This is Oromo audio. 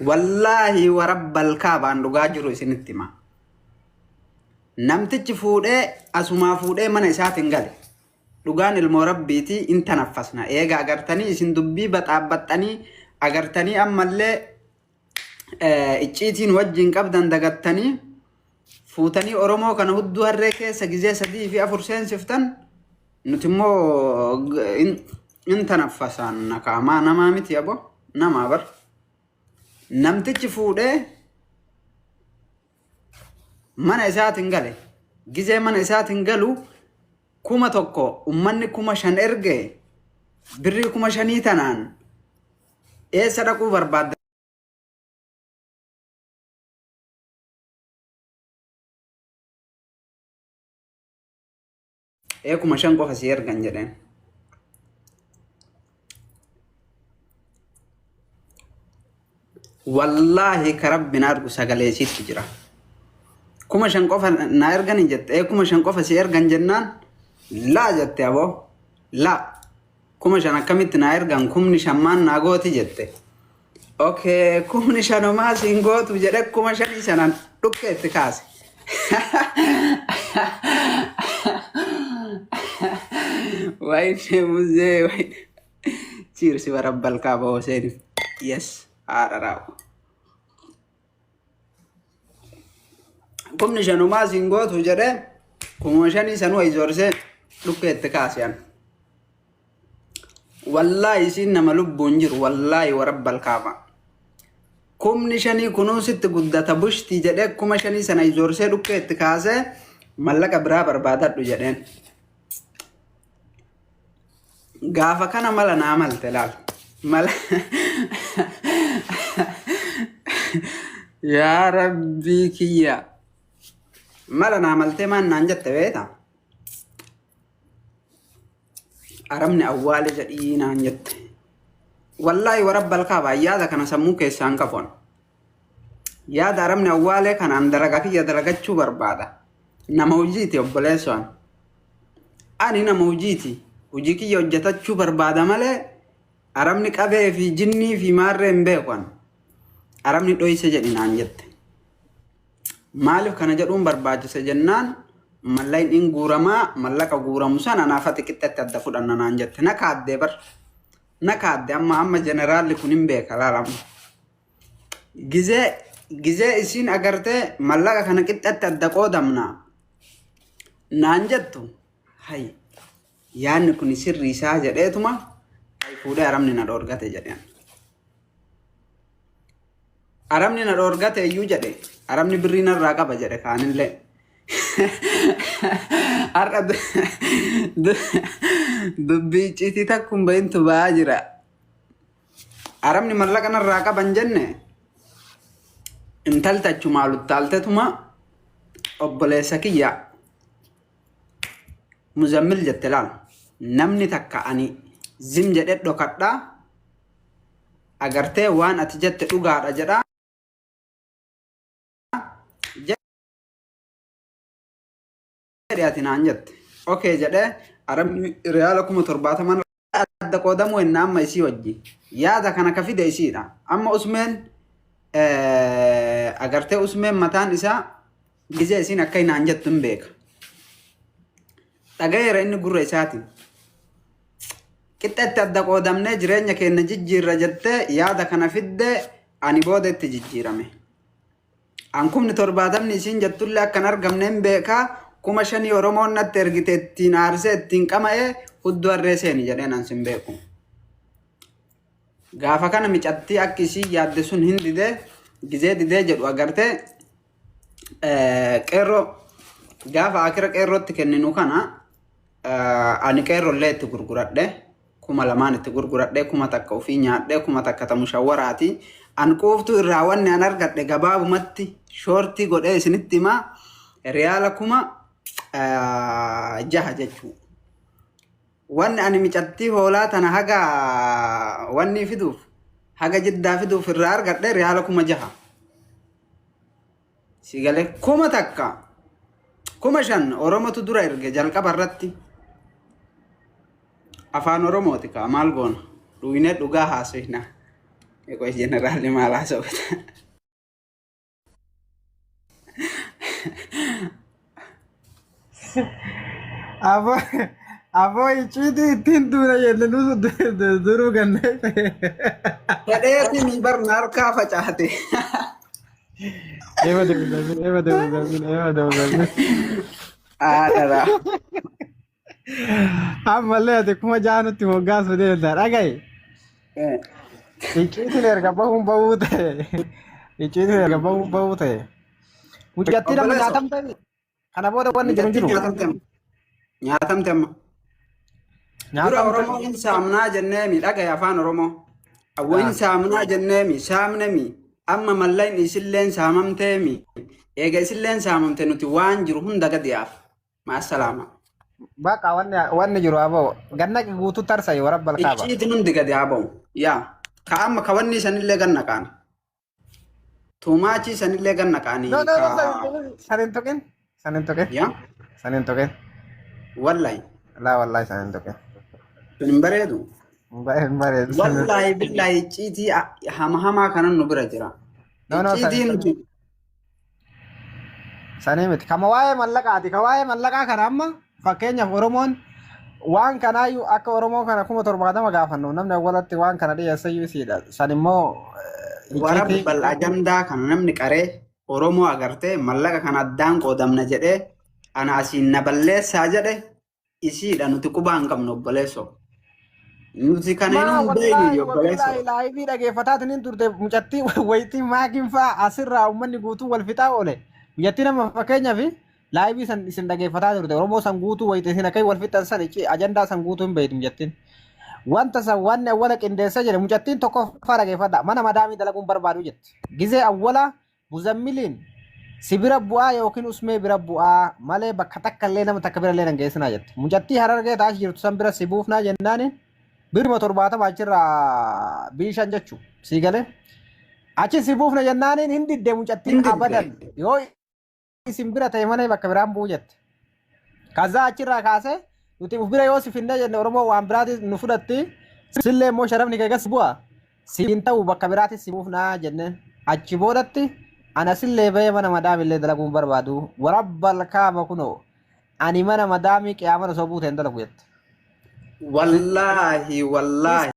Wallaahi warabbal kaabaan dhugaa jiru isinitti hima. Namtichi fuudhee asumaa fuudhee mana isaatiin gale. Dhugaan ilmoo rabbiitii in tanaffasna. Eega agartanii isin dubbii baxaabbaxxanii agartanii ammallee icciitiin wajjin qabdan dagattanii fuutanii Oromoo kana hudduu harree keessa gizee sadii fi afur seensiftan nuti immoo in tanaffasaan nakaamaa namaa miti abo namaa bar. Namtichi fuudhee mana isaatiin gale. Gizee mana isaatiin galu 1000 ummanni 5000 erge birrii 5000 tanaan eessa dhaquu barbaadda? Ee 5000 qofa si ergan jedheen. Wallaahi ka rabbi na argu sagalee isiitti jira. 5000 qofa na ergan hin jette. Ee 5000 qofa si ergan jennaan laa jette aboo. Laa 5000 akkamitti na ergan 5000 maan naa gooti jette. Okay, 5000 homaa siin gootu jedhe 5000 sanaan dhukkee itti kaase. Wayne muzee wayne. Cheers barabbal kaaba Hoseenif. Yes, haadha raawwa. 5000 homaa siin gootu jedhe 5000 sanuu ayizoorsee dhukkee itti kaase an. Wallaahi isiin nama lubbuun jiru wallaahi warabbal kaaba. 5000 kunuu sitti guddata bushtii jedhee 5000 sana izoorsee dhukkee itti kaasee mallaqa biraa barbaadadhu jedheen. Gaafa kana mala naa malte laal. Mala. Yaa rabbii kiyya. Mala naa maltee maan naan jette beektaa? Arabni awwaale jedhii naan jette. Wallaahi warabbal kaabaa yaada kana sammuu keessaa hin qabu. ani. Yaada arabni awwaalee kanaan dalagaa kiyya dalagachuu barbaada. Nama hojiiti obboleessoo ani. Ani nama hojiiti. Hojii kiyya hojjetachuu barbaada malee arabni qabee fi jinnii fi maarree hin beeku ani. Arabni dhoyse jedhi naan jette. Maaliif kana jedhuun barbaachise jennaan mallaqni in guuramaa mallaqa guuramu sana naaf ati qixxetti adda fudhanna naan jette. Na kaaddee bar. Na kaadde amma amma jeneraalli kun hin beeka laalamu. Gizee gizee isiin agartee mallaqa kana qixxetti adda qoodamna naan jettu hay yaadni kun sirrii isaa jedheetuma hay fuudhee arabni na dhoorgate jedheen. Arabni na dhoorgate iyyuu jedhe. Arabni birrii narraa qaba jedhe kaanillee. Har'a dubbii icciitii takkum bahintu ba'aa jira. Arabni mallaqa narraa qaban jenne intalti achumaa luttaaltetuma obboleessa kiyya muzammil jette laal. Namni takka ani zim jedhe dhokadhaa agartee waan ati jette dhugaadha jedha jedhe ati naan jette. Okay jedhe arabni riyaala 70,000 adda qoodamuu enna amma isii wajji. Yaada kana ka fide isiidha. Amma usmeen agartee usmeen mataan isaa gizee isiin akka naan jettu hin beeka. Dhagayeera inni gurra isaatiin. Qixxetti adda qoodamnee jireenya keenya jijjiirra jettee yaada kana fidde ani booda itti jijjiirame. An 70,000 isiin jettullee akkan argamne hin beekaa 5000 Oromoon natti ergite ittiin aarsee ittiin qama'ee hudduu harree seeni jedheen an sin beeku. Gaafa kana micattii akki isiin yaadde sun hin didee gizee didee jedhu agartee qeerroo gaafa akira qeerrootti kenninu kana ani qeerrollee itti gurguradhe 2000 itti gurguradhe 1000 ofii nyaadhe 1000 ta mushawwaraati an quuftuu irraa wanni an argadhe gabaabumatti shoortii godhee isinitti himaa riyaala 6000 jechuu wanni ani micattii hoolaa tana haga wanni fiduuf haga jiddaa fiduuf irraa argadhe riyaala 6000. Si galee 1000 5000 Oromotu dura erge jalqaba irratti. Afaan Oromooti kaa maal goona? Dhuynee dhugaa haasofna. Eqoy jeneraalli maal haasawata? Aboo aboo icciitii ittiin duuna jenne nutu duruu gannee. Fedheetiin bar na harkaa facaate. Eeba deemuzamin eeba deemuzamin eeba deemuzamin. Haadha. Ammallee ati 6000 nutti moggaasuu deemta dhaga'i. Icciitiin erga bahuun bahuu ta'e. Icciitiin erga bahuun bahuu ta'e. Mucattii nama Obboleessa. nyaatamte kana booda wanni jiru hin Mucattiin jiru. nyaatamte amma. Nyaatamte amma. Dura Nyaatamte. Oromoo hin saamnaa jenneemi dhagaye afaan Oromoo. Awwa hin saamnaa jenneemi saamnemi amma mallayni isilleen saamamteemi. Eega isilleen saamamte nuti waan jiru hunda gadi yaaf. Maasalaama. Baqa wanni wanni jiru aboo ganna guutuu tarsa'i warabbal kaaba. Icciitiin hundi gadi haa ba'u. Yaa. Ka amma ka wanni sanillee ganna qaana. Tuumaachii sanillee ganna qaanii. No no no Ka san hin tuqin san hin tuqin yaa. san hin tuqin Wallahi. laa wallahi san hin tuqin. Sun hin bareedu. Hin bareedu. Wallahi billahi icciitii hama hamaa kanan nu bira jira. No no san Icciitii hin nuti tuqin. Sanii miti. Kama waa'ee mallaqaati. Ka waa'ee mallaqaa kana amma fakkeenyaaf Oromoon waan kanaayyuu akka Oromoo kana 70,000 gaafannu namni awwalatti waan kana dhiyeessayyuu isiidha. San immoo Warab icciitii bal ajandaa kana namni qaree Oromoo agartee mallaqa kana addaan qoodamna jedhee ana asiin na balleessaa jedhe isiidha nuti qubaa hin qabnu obboleessoo. Nuti kana Maa hin beeknu wallaahi obboleessoo. wabillaahi laayivii dhageeffataatiin hin turte mucattii wayitii maakiin fa'aa asirraa uummanni guutuu wal fixaa oole. Mucattii nama fakkeenyaaf laayivii san isin dhageeffataa turte Oromoo san guutuu wayitii isin akka wal fixan san ajandaa san guutuu hin beektu mucattiin. Wanta san wanni awwala qindeessa jedhe mucattiin tokkoffaa dhageeffadha mana madaamii dalaguun barbaadu jetti. Gizee awwala Muzammiliin si bira bu'aa yookiin usmee bira bu'aa malee bakka takka illee nama takka bira illee nan geessinaa jette. Mucattii harargee taa'aa jirtu san bira si buufnaa jennaani biruma 70 achirraa biishan jechu sii galee. Achi si buufna jennaaniin hin didde mucattiin Hin didde. abadan yoo isin bira ta'e malee bakka biraan bu'u jette. Kazaa achirraa kaasee nuti uf bira yoo si finnee jenne Oromoo waan biraati nu fudhatti sillee immoo sharafni kee gas bu'a siin ta'u bakka biraati si buufnaa jenneen achi boodatti ana sillee bahee mana madaamillee dalaguun barbaadu warabbal kaaba kunoo ani mana madaamii qiyaaman osoo buute hin dalagu jette. Wallaahi wallaahi.